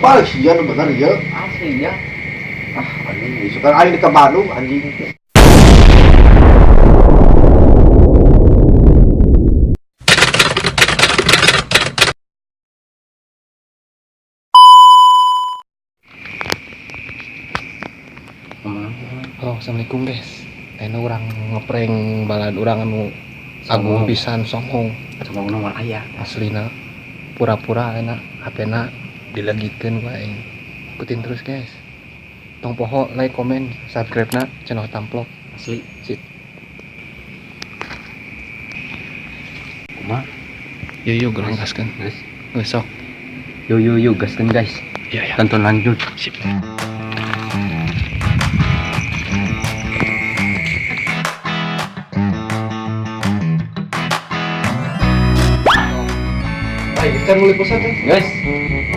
Balik sia nu bener ya. Asli ya. Ah, anjing isukan aing ke Bandung anjing. Halo, assalamualaikum guys. Ayeuna urang ngeprank balad urang anu agung pisan songong. Songong nomor aya. Aslina pura-pura ayeuna HP-na dilegitkeun ku aing. Ikutin terus guys. Tong poho like, komen, subscribe na channel Tamplok. Asli. Sip. Kumaha? Yuk yuk urang gaskeun. Guys. Geus sok. Yo yo yo gaskeun guys. Iya ya. Tonton lanjut. Sip. Aing kan meuli pulsa teh. Guys.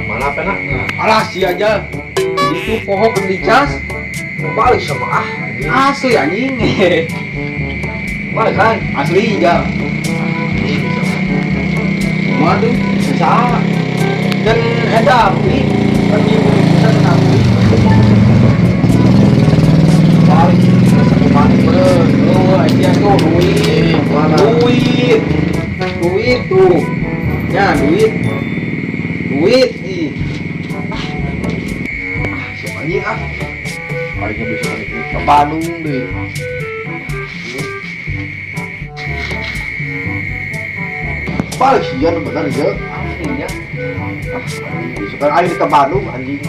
Mana HP-na? Alah si aja. Itu poho keur dicas. Balik sama ah. Asli anjing. Balik kan? Asli ya. Kumaha tuh? Saha? Dan eta ampli. Kan ieu meuli pulsa teh ampli. Balik satu balik Beuh, oh, aja tuh duit. Mana? Duit. Duit tuh. Ya, duit. Duit ih. Ah, siapa anjing ah. Palingnya bisa balik ke Bandung deh. Balik sia nu bener ya. Asli ya. Ah, anjing isukan aing ke Bandung anjing.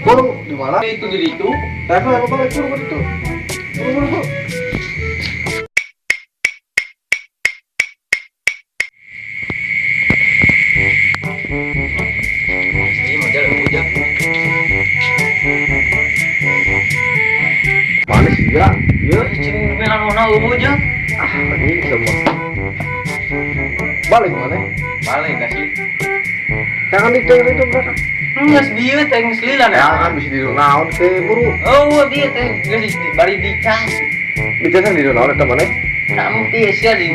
Buru di mana? Itu jadi itu. Telepon apa balik buru buru itu. Buru buru buru. Asli model ujang. Mana sih ya? Ya. Cing melanona ujang. Ah, anjing semua. Balik mana? Balik asli. Jangan di jangan itu berapa? Geus bieu teh geus lila Ya kan bisa di naon ke buru. Oh, dia teh geus bari dicas. Biasanya di naon eta mana? Nanti sia di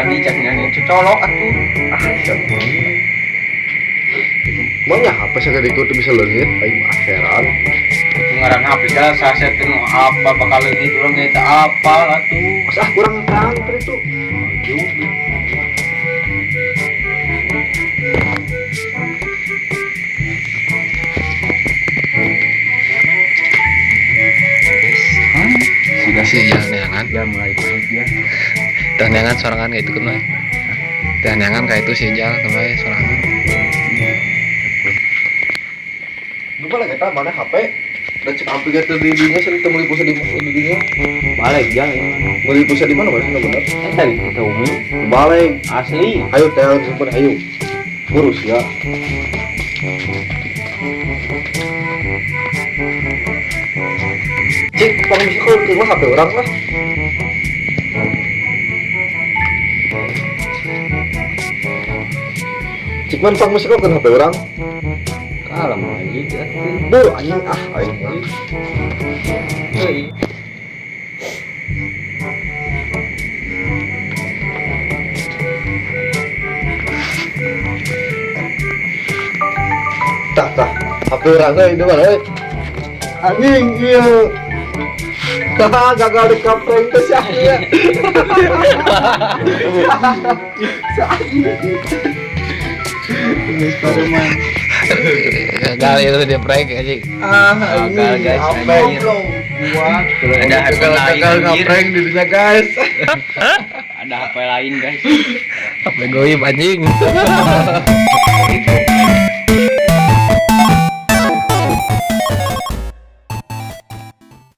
dicas nyanyi cocolok atuh. Ah, siapa? Emangnya HP segede itu tuh bisa leungit? Aing mah heran. Ngaran HP dah saset teh nu apa bakal leungit urang ge teu apal atuh. Mas ah kurang terang tadi itu. Juga. Sudah sih ya neangan. Ya mulai panik ya. Teh neangan sorangan kayak itu kan. Teh neangan kayak itu sih jal kemarin sorangan. Lupa lah kita mana HP. Dan cek ampli gitu di dinya sih teu meuli pulsa di dinya. Balik ya. Meuli pulsa di mana mana bener? Eta di Kota Umi. Balik. Asli. Ayo teh simpen ayo. Urus ya. Cik, pang bisa kalau ke HP orang lah. Cik man pang bisa kalau ke HP orang. Kalem aja atuh. Duh, anjing ah aing. Heuy. Tah tah. HP orang teh itu mana euy. Anjing ieu. Haha, gagal di kapreng teh si Ahli. Si Ahli. Geus pareman. Gagal itu dia prank anjing. Ah, Gagal, guys, anjir. Gua Ada HP lain gagal anjir. ngeprank di dunia guys. Ada HP lain guys. HP goib anjing.